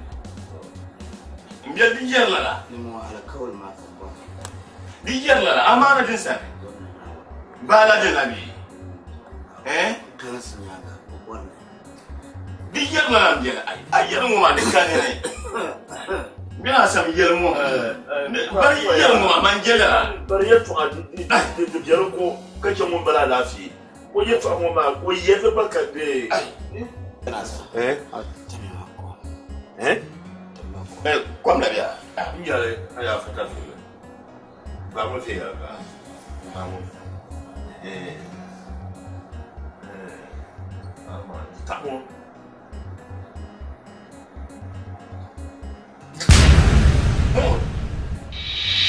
M biɛri di yɛri lala. Ni ŋɔ alikauli maa ka m bɔri. Di yɛri lala, amaana din sani. Baala din la bee? Kalinsi nyaaŋa o bɔri ni. Di yɛri lala m biɛli ayi. A yɛri ŋɔ maa di ka nini. M biɛli a sam yɛli ŋɔ. Bari yɛri ŋɔ maa man je lala. Bari yɛltɔɣa di biɛri ko ka chɛ ŋun bala alaafee. O yɛltɔɣa ŋɔ maa o yɛrili gba ka di. Kom la bia. N yɛli a yaa fata zuɣu. Gbaai ŋɔ viɛnyɛliŋga. Gbaai ŋɔ. Taɣi ŋɔ.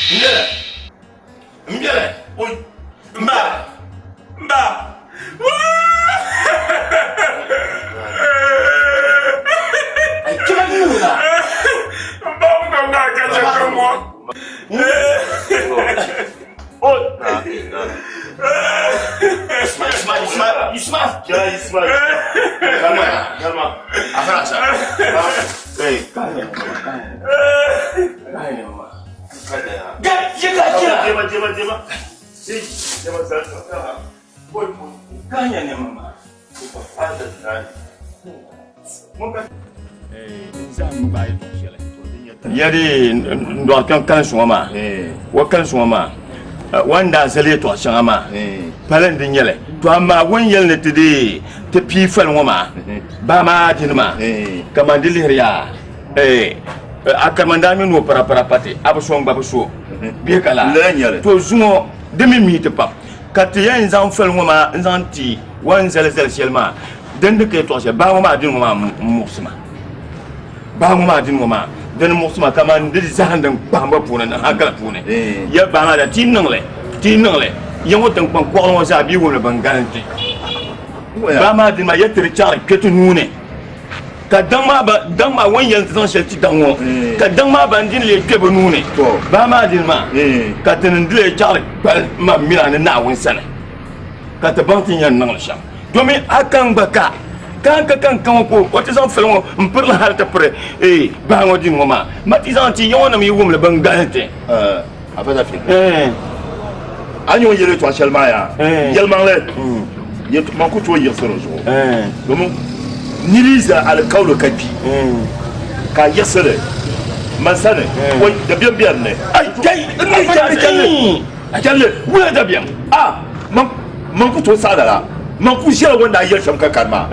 M biɛli. M biɛli. Oi. M ba. M ba. Ai kira nuna. M ba mu kam na ka chɛ ka ŋɔ. Ismail, Ismail, Ismail, Ismail. Kira Ismail. Garma, garma. Afara sa. Hey, Ga, ye ka kira. Jema, jema, jema. Jema, jema. Kanya ne mama. Yɛri n dɔɣi kpɛŋ kalinsi ŋɔ maa o kalinsi ŋɔ maa o ni daa zali yɛtɔɣ shɛŋa maa pali n di nyɛli to amaa o ni yɛli ni ti dee ti pii fali ŋɔ maa baa maa dini maa kaman di lihiri yaa a kaman daa mi ni o parapara pati a bi so n gba bi so bee ka laa to zuŋɔ di mi mii ti pam Ka ti yɛn zaŋ fali ŋɔ maa n-zaŋ ti o ni zali zali shɛli maa, din di ka yɛtɔɣ shɛli, baa ŋɔ maa dini ŋɔ maa m-muɣisi ma. Baa ŋɔ maa dini ŋɔ maa dini muɣisi ma kaman di zahindi n kpahimba puuni ni hankali puuni. Ya baa maa daa ti yi niŋ li, ti yi niŋ li, ya ŋɔ tiŋkpaŋ kɔɣili ŋɔ zaa bɛ wumli bɛn galinti. Baa maa dini maa ya ti di chaɣiri kpe ti nuu ni. Ka daŋ maa ba daŋ maa o ni yɛli ti zaŋ shɛli ti daŋ ŋɔ ka daŋ maa ban dini lee kpe bɛ nuu ni baa maa dini maa ka ti ni lee chaɣiri kpali ma mini a ni Naawuni sani ka ti baŋ ti ni yɛn niŋ li shɛm domin a kan gba ka ka n ka kan ka ŋɔ ka o ti zaŋ fili ŋɔ m piri li hali ti piri baa ŋɔ dini ŋɔ maa ma ti zaŋ ti ya ŋɔ nim yi wum li bin galinti. A ni ŋun yɛli yɛtɔɣ shɛli maa yaa, yɛlimaŋli, man ku tooi yiɣisi di zuɣu. Domin nir yi zali alikauli ka kpi, ka a yiɣisi li man sani, wai, dabiɛm be di ni. Ai, kai, n ni chɛ a Chɛli, wula dabiɛm? A, man ku tooi saɣi lala. Man ku ʒiɛla o ni daa yɛli shɛm ka kani maa.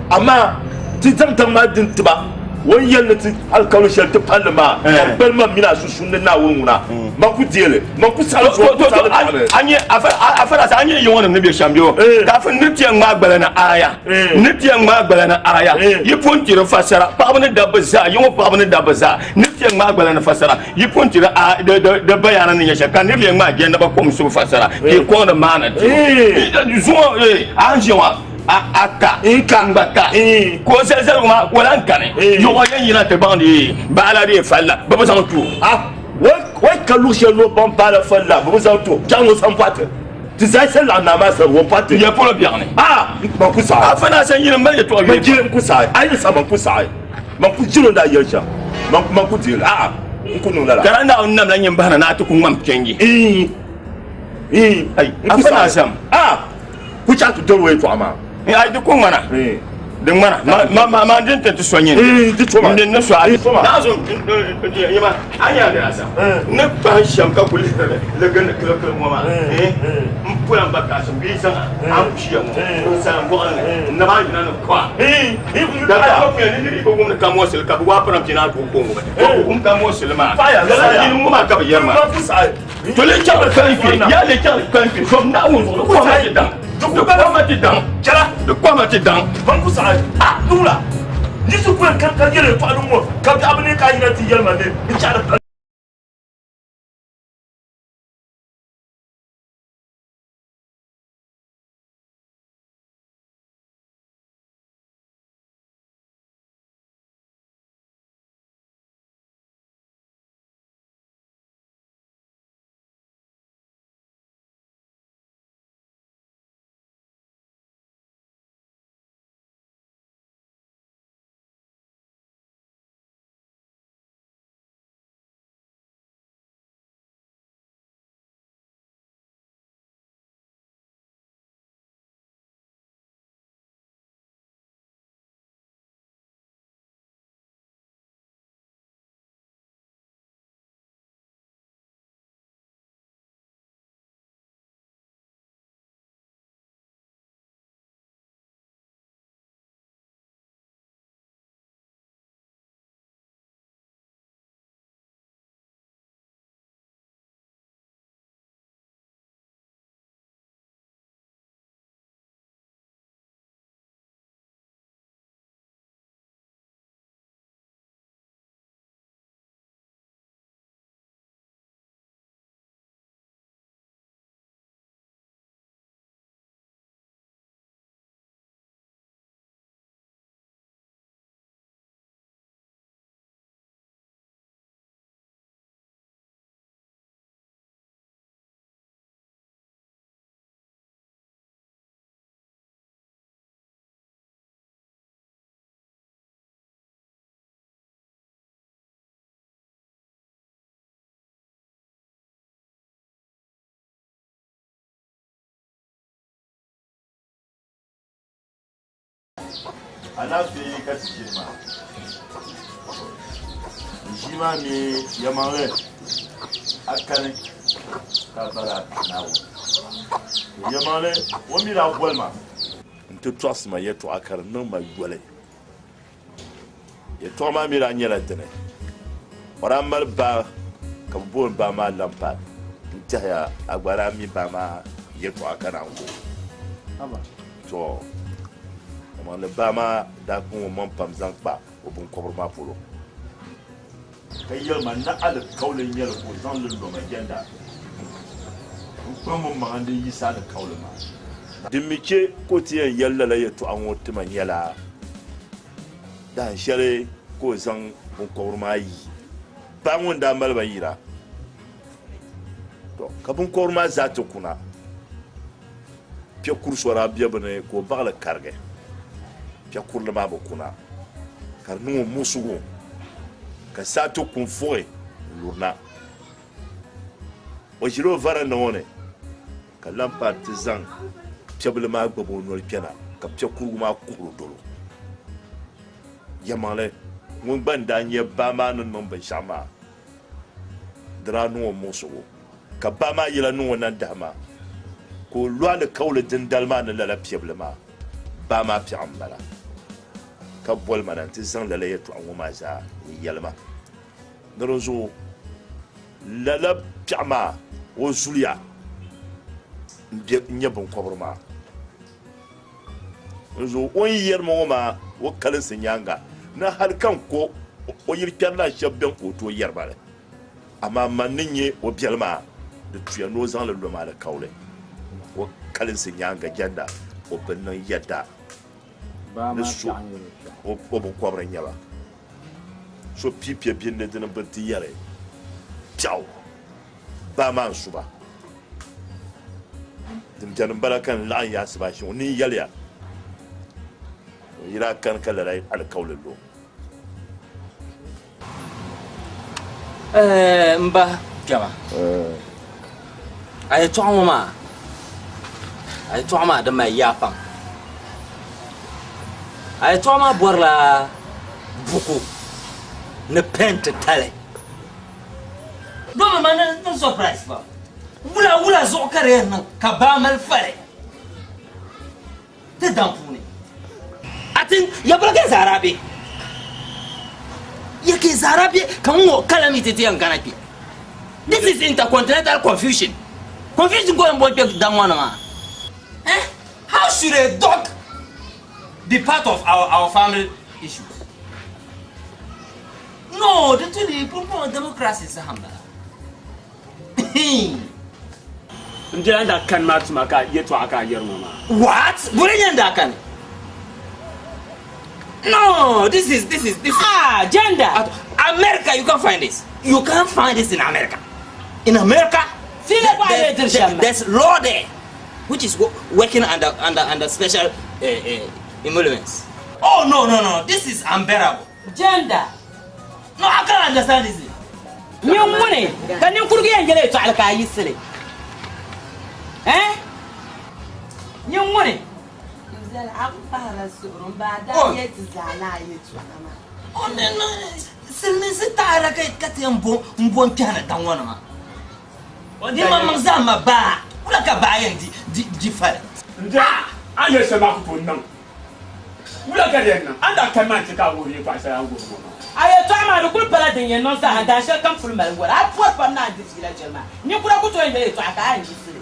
Amaa ti zaŋ daŋ maa din ti ba. O ni yɛli ni ti alikauli shɛli ti palli maa, ka di kpali man mini a sunsuuni ni Naawuni ŋuna, man ku deei li, man ku saɣi li zuɣu, man ku saɣi li taɣi li. A nya, a farasa, a nya yiŋɔnim ni be shɛm bee? Kaafin nir ti yɛn ŋmaai gbala ni aaya, nir ti yɛn ŋmaai gbala ni aaya, yi pun ti di fasara, paɣiba ni dabba zaa, yiŋɔ paɣiba ni dabba zaa, nir ti yɛn ŋmaai gbala ni fasara, yi pun ti di di bayana ni nyɛ shɛli, ka nir lee ŋmaai jɛndaba kom subu fasara, ka yi kɔŋ di maana ti o. Zuŋɔ, a ni ʒiya ŋɔ, a ka n gba ka ka o zali zaligu maa o lahi kani yɔɣɔ yɛn yina ti baŋ di baala di falla bɛ bi zaŋ ti o. Wai ka luɣ shɛli ni o baŋ baala falla bɛ bi zaŋ ti o chaŋ o sani pɔhiti ti zaa shɛli laɣim naa maa sani o pɔhiti. Ya polo biɛɣuni. A man ku saɣi. A fa naa sani yini m-mali yɛtɔɣa yuli. Man je n ku saɣi a yi sa man ku saɣi man ku jiri o ni daa yɛli shɛm man ku deei li a'a n ku niŋ lala. Ka di Naawuni namla nyin bahina ni a ti ku ŋmam kpɛngi. Ii Ai a fa naa sani. A ku chaɣ ti doli o yɛtɔɣa maa. Ai di ku ŋmana. Di ŋmana. Ma ma ma din ti so nyini. Di to ma. N ni so a. Naa zo yɛma a nya di asa. N ni kpahi shɛm ka kuli ligi ni kili kili ŋɔ maa. N pula n ba kasim bia zaŋ a n ʒiya ŋɔ n salim bɔɣili ni n naba yina ni kɔha. Da ka kuya ni niriba wumdi ka mɔsili ka bi waa param ti naan tooi ko ŋɔ ba. Wum ka mɔsili maa. Lala yini ŋɔ maa ka bi yɛri maa. To le chaŋ kali kpe, yaa le chaŋ kali kpe, zom Naawuni zuɣu, di kɔhima ti daŋ, di kɔhima ti daŋ, chɛla, di kɔhima ti daŋ. Ban ku saɣi a niŋla yi ti kuli ka yɛli yɛtɔɣili ŋ-ŋɔ, ka biɛɣu bi neei ka a yina ti yɛli ma ni n chaɣiri pali. Alaafee ka ti ʒini maa. N ʒii maa mi yɛlimaŋli a kani ka bala Naawuni. Yɛlimaŋli o mi daa boli ma n-ti tɔɣisi ma yɛtɔɣa ka di niŋ ma yoli. Yɛtɔɣa maa mi daa nyɛla dini. O daa mali baa ka bɛ booni baa maa Lampard. N tɛhiya a gba daa mi baa maa yɛtɔɣa ka naan ku o. To, kaman baa maa daa kpaŋ o maŋ pam zaŋ kpa o biŋkɔbiri maa polo, ka yɛli ma ni alikauli n-nyɛ li ka o zaŋ li lo ma jɛnda. N kpaŋm m maŋa n-di yiɣisi alikauli maa. Din mi chɛ ka o ti yɛn yɛli lala yɛtɔɣa ŋɔ ti ma nyɛla dahin shɛli ka o zaŋ biŋkɔbiri maa yi paɣa ŋun daa mali ba yira. To, ka biŋkɔbiri maa zaa ti kuna. Piɛ kur so daa be bɛ ni ka o baɣili karigi. Piɛ kurili maa bi kuna ka di niŋ o muɣisigu ka saa ti ku n-fuɣi n-lurina. O ʒila o varanda ŋɔ ni. Ka Lampard ti zaŋ piɛbili maa gbubi o noli kpɛna ka piɛkurugu maa kuhiri dolo. Yɛlimaŋli, ŋun gba n-daa nyɛ baa maa ni niŋ binshɛɣu maa, di daa niŋ o muɣisigu. Ka baa maa yɛla niŋ o nandahima ka o lo alikauli dindali maa ni lala piɛbili maa, baa maa piɛɣu m-bala. Ka boli ma na nti zaŋ lala yɛtɔɣa ŋɔ maa zaa n-yɛli ma. Ni dinzuɣu lala piɛɣu maa o zuliya n-nyɛ biŋkɔbiri maa. Dinzuɣu o ni yɛri ma ŋɔ maa o kalinsi nyaaŋa ni hal ka n ko o yili kpɛrilan shɛb bɛn ka o tooi yɛri ba li. Amaa man ni nyɛ o biɛli maa, di tuya ni o zaŋ li lo ma alikauli o kalinsi nyaaŋa jɛnda o bi niŋ yɛda ni so o biŋkɔbiri n-nyɛ ba. So pii piɛ bindi dini bi ti yɛli piɛɣu baa maa n-su ba. Din beni m-bala ka n laɣim ya asibaasi ŋɔ ni n yɛli ya, o yi daa kani ka lala alikauli lo. Ɛɛ m ba kpɛma, a yɛtɔɣa ŋɔ maa, a yɛtɔɣa maa di mali yaa pam. A yɛtɔɣa maa bɔrila buku ni pɛn titali. Domi ma ni surprise pam. Wula wula zuɣu ka di yɛn niŋ ka baa mali fali ti daŋ puuni. A ti ya bala ke zara be. Ya ke zara be ka ŋɔ calamity ti yɛn kana kpe. This is intercontinental confusion. Confusion ko yɛn bɔ kpe daŋ ŋɔ ni maa. Eh? How should a dog be part of our, our family issues? No, di tu ni pumpɔŋɔ democracy saha m-bala. N biɛla n daa kani maa tuma ka yɛtɔɣa ka a yɛri ŋɔ maa. What? Buri nyɛ n daa kani? No, this is, this is, this is. Ah, gender. America, you can't find this. You can't find this in America. In America, there's law there, which is working under, under, under special emoluments. Oh, no, no, no, this is unbearable. Gender. No, I can't understand this. Nyin ŋuni ka ninkurugu yɛn yɛli yɛtɔɣili ka a yiɣisi li? Eh? Nyin ŋuni? Silimiinsi taɣira ka ti yɛn bo n-bo n-kpɛhina daŋ ŋɔ ni maa. Di maŋmaŋ zaa ma baa, wula ka baa yɛn di fali? N bia, a ni yɛli shɛm maa ku tooi niŋ. Wula ka di yɛn niŋ? A ni daa kani maa n-chɛ ka a wuhiri yɛtɔɣ shɛli a ni wuhiri ŋɔ maa. A yɛtɔɣa maa di kul pala din yɛn niŋ zaa ha, dahin shɛli kam puli mali wara. A pɔri pam ni a ni diri fiila shɛli maa. Ninkura ku tooi yɛli yɛtɔɣa ka a yɛn yiɣisi li.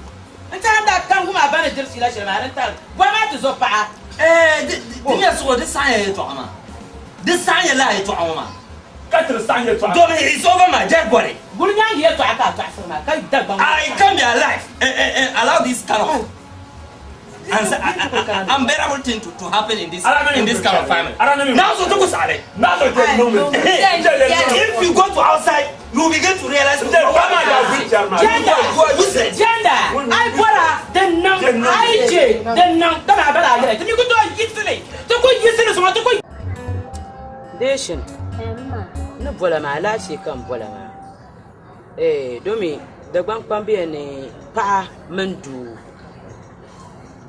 N tɛha n daa kani wum a ba ni diri fiila shɛli maa, din tarigi. Bɔhi maa ti zo paɣa. Ɛɛ, di nya zuɣu di saɣim ya yɛtɔɣa maa. Di saɣim ya lala yɛtɔɣa ŋɔ maa. Ka tiri saɣim yɛtɔɣa. Domin it's over my dead body. Guli nyaangi yɛtɔɣa ka a tɔɣisiri maa, ka Dagbaŋ. I can't be alive and allow this kind of unbearable thing to, to happen in this in this kind of family. Now so to sale. If you go to outside, you begin to realize you are useless. Gender, ai bɔra din niŋ ai je din niŋ dama a bala a yɛla ti mi ku tooi yiɣisili ti ku yiɣisili sɔŋɔ ti ku Deeshin ni bɔla maa alaafee ka n bɔla maa ee domi Dagbaŋ kpambiya ni paɣa mini doo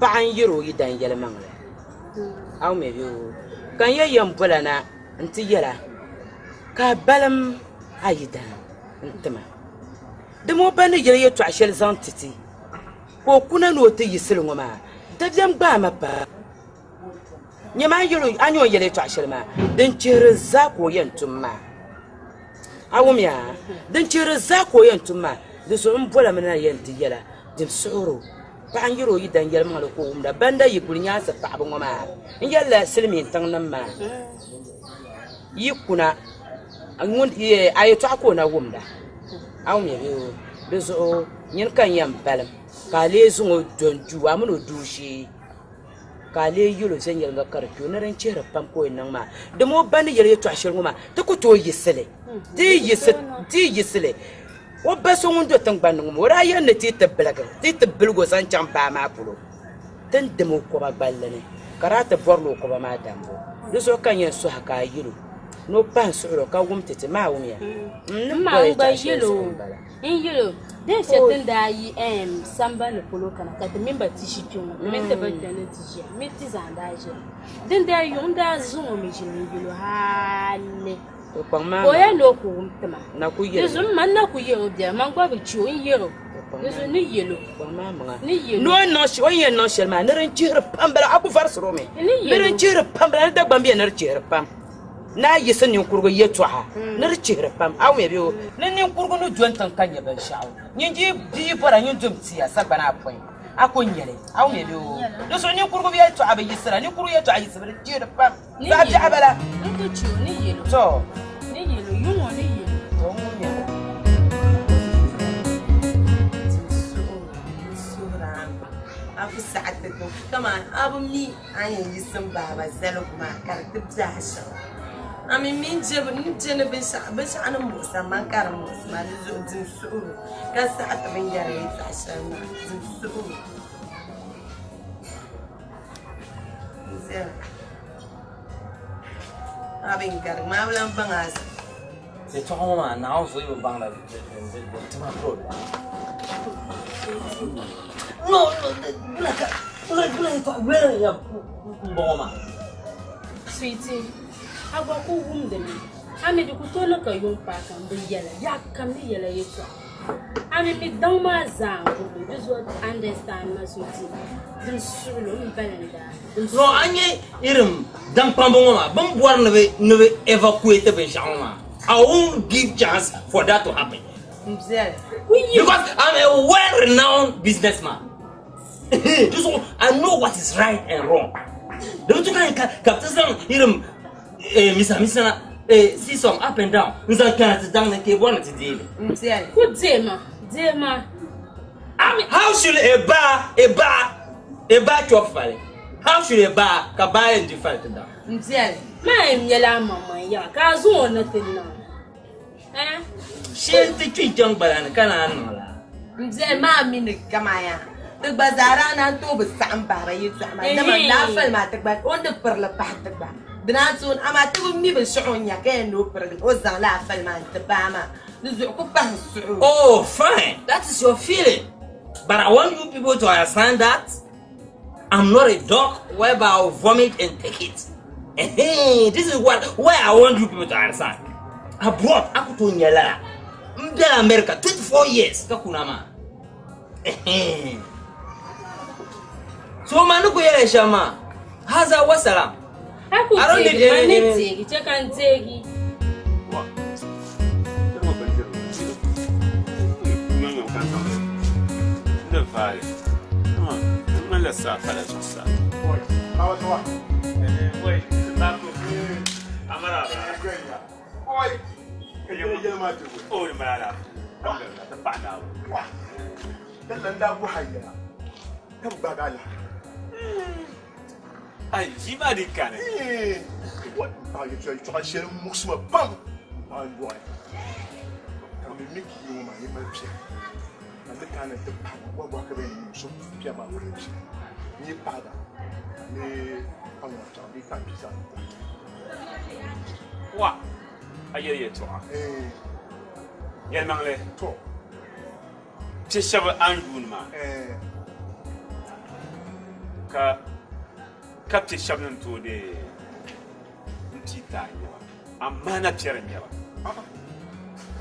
paɣa n-yiri o yidan yɛlimaŋli a wumya bee o ka n yɛn yɛn bɔla na nti yɛla ka a balim a yidana n-ti ma dama o ba ni yɛli yɛtɔɣ shɛli zaŋ ti ti ka o kuna ni o ti yiɣisili ŋɔ maa dabiɛm gbaai ma pam. Nyama a ni o ni yɛli yɛtɔɣ shɛli maa, din chihiri zaa ka o yɛn tum maa. A wumya? Din chihiri zaa ka o yɛn tum maa. Di zuɣu m bolimi na yɛn ti yɛla, dim suhir o. Paɣa n-yɛr o yidan yɛlimaŋli ka o wumda. Banda yi guli nyaansi paɣiba ŋɔ maa, n yɛlila silimiin tiŋnim maa, yi kuna, a yɛtɔɣa ka o na wumda. A wumya bee o? Di zuɣu nyini ka n yɛn balim ka a lee zaŋ o dɔn duu, a min o dooshee. Ka a lee yɛl o viɛnyɛliŋga ka di kpe o ni din chihiri pam ka o yɛn niŋ maa. Dama o ba ni yɛli yɛtɔɣ shɛli ŋɔ maa, ti ku tooi yiɣisi li. Ti yi yiɣisi li, o ba so ŋun do tiŋgbani ni ŋɔ maa, o daa yɛli ni ti yi ti biligi, ti yi ti bilig o zaŋ chaŋ baa maa polo, ti ni dim o koba gballi ni, ka daa ti bɔrila o koba maa dambu. Di zuɣu ka n yɛn suhi a ka a yɛl o. Ni o pahi n suhuri o ka wum ti ti maa wumya. N ni M ma boli n gba yɛltɔɣa shɛli yɛl o zuɣu m-bala. n yɛl o din shɛli ti ni daa yi sambani polo kana ka ti mini ba ti ʒi kpe ŋɔ ti mini ti ba kpɛm ni ti ʒiya m mini ti zaa n-daa ʒiya din daa yuŋ n daa zaŋ o mi ʒili n yɛl o hali O kpaŋ maa ka o yɛli ni o ku wum ti ma. Na ku Di zuɣu m ma n na ku yɛl o biɛla man gba bi che o n yɛl o di zuɣu ni yɛl o ni yɛl Ni o. o niŋ o ni yɛn niŋ shɛli maa ni din chihiri pam bala a ku varisiri o mi Ni ni yɛl din o. chihiri pam bala ni Dagbaŋ bɛ ni di chihiri pam ni a yiɣisi ninkurugu yɛltɔɣa ni di chihiri pam a wumya bee o ni ninkurugu ni doni tiŋ ka nya binshɛɣu nyin di bia yi bɔra nyin dom tia sagbana apɔin a ku nya li a wumya bee o di zuɣu ninkurugu yɛltɔɣa bi yiɣisira ninkurugu yɛltɔɣa yiɣisibu di chihiri pam Ni zaɣ yɛl biɛɣu o. bala. N ku che o ni yɛl o. Tɔ. Ni yɛl o yuŋ o ni yɛl o. Tɔ n wumya. A ku saɣi ti dum kaman a bi mi a ni yɛn yiɣisi m baaba zaligu maa ka di ti be a shɛm. A mi mi n je ni binshɛɣu ni muɣisi a man ka di muɣisi ma, di zuɣu dim suhuri ka saɣi ti bɛ ni yɛri yɛltɔɣa shɛli maa, dim suhuri. N-zɛra. A bi garigi maa, a bi lan baŋ a zaa. Yɛltɔɣa ŋɔ maa, Naawuni zuɣu yi bi baŋ la din tima problem. No, no, bula ka, bula, bula yɛltɔɣa yoli ya m-bɔŋɔ maa. Sweetie, a gba ku wumdi mi. A mi di ku tooi ni ka yuŋ paai ka m bi yɛla yaɣa kam ni yɛla yɛltɔɣa. A mi mi daŋ maa zaa n-gbubi li, di zuɣu understand ma sweetie. Din suɣilo m bala n daa. Din No, a nya irin daŋkpambi ŋɔ maa, bɛ ni bɔri ni bɛ ni bɛ evacuate binshɛɣu ŋɔ maa, I won't give chance for that to happen. Because I'm a well-renowned businessman. Di zuɣu I know what is right and wrong. Di bi tu ka ka ka ti zaŋ irin misa misana seesaw up and down n zaŋ kpɛna ti daŋ ni ka i bɔri ni ti deei li. Ku deema, deema. How should a ba a ba a ba chop fali? How should a ba ka ba yɛn di fali ti daŋ? Maa yɛn mɛla a maŋmaŋ yaɣa ka a zaŋ o na ti niŋ. Eh? Shee n-ti kpi n-chaŋ gbala ni ka naan niŋ laa. M biɛli maa mi ni kamaya ti gba zaa daa naan tooi bi saɣim bahi ba yɛltɔɣa maa, dama daa fali maa ti gba o ni di pirili pahi ti gba di naan tooi amaa ti bi mi binshɛɣu o ni nya ka yɛn ni o pirigi o zaŋ laa fali maa n-ti baa maa di zuɣu ku pahi n suhu. Oh fine, that is your feeling but I want you people to understand that I'm not a dog whereby I will vomit and take it. This is what where I want you people to understand. Abroad, a ku tooi nya lala. M bela America 24 years ka kuna maa. So ma ni ku yɛli shɛm maa, haza wa salam. A ku I don't need deegi, ma any ni any deegi, chɛ ka n deegi. Ai, ʒii maa din kani. Paɣa yɛltɔɣa shɛli muɣisi ma pam paɣa n dɔɣi ka mi mi ki ŋɔ maa yi mali pia ka ti kana ti paɣa wa bɔhi ka bɛ ni so pia maa pali pia n yi paɣa ni paɣa ŋɔ chaŋ bee ka pia zaŋ Wa, a yɛli yɛltɔɣa. Yɛlimaŋli. To. Piɛ shɛba a ni yuuni maa. Ka ka piɛ shɛba ni tooi dee n pii taai nyɛba amaa na piɛri n nyɛba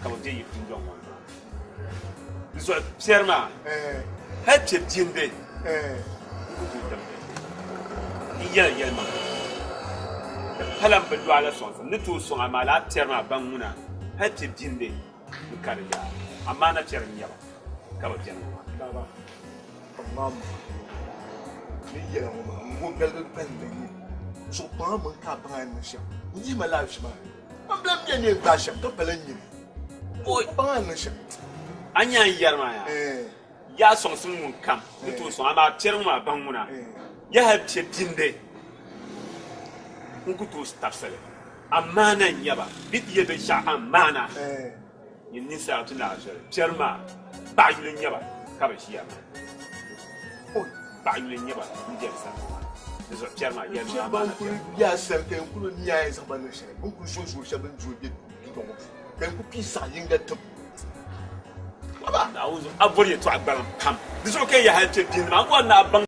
ka bi bɛ yi dundɔŋ ŋɔ ni maa. Di zuɣu piɛri maa hali piɛ bindi n ku tooi damdi n yɛli yɛlimaŋli di pala n bi lɔɣa la sɔŋsim ni tooi sɔŋ amaa lala piɛri maa ban ŋuna hali piɛ bindi n ka di yaa amaa na piɛri n nyɛba ka bi bɛni ŋɔ maa. Baba, kpaŋmaŋ ni yɛla ŋɔ maa n ŋɔ galigi gbandi nyɛ so kpaŋa mini ka a baŋ a ni niŋ shɛm n yihi ma laɣifu maa ni n bila mi ni yɛn gbaai shɛm ka pala nyini kpaŋ a ni niŋ shɛm. A nya n yɛri maa yaa yaa sɔŋsim ŋun kam ni tooi sɔŋ amaa piɛri ŋɔ maa baŋ ŋuna ya hali piɛ bindi n ku tooi tabisili amaana n nyɛba bɛ ti yɛli binshɛɣu amaana nyin ninsala ti naai zoli piɛri maa paɣa yuli n nyɛba ka bɛ ʒiya maa paɣa yuli n nyɛba n bɛ sani maa. Di zuɣu piɛri maa yɛli Piɛ ban kuli bɛ a sani ka n kuli mi a yɛn zaŋ ba niŋ shɛli bɛ ni kuli zooi zooi shɛba bɛ ni zooi bɛ dundɔŋ ŋɔ puuni ka n kuli pii saɣi yinga tim. A bɔri yɛltɔɣa gbaliŋ pam. Di zuɣu ka n yahi hali kpe bia nima, a ni bɔri ni a baŋ.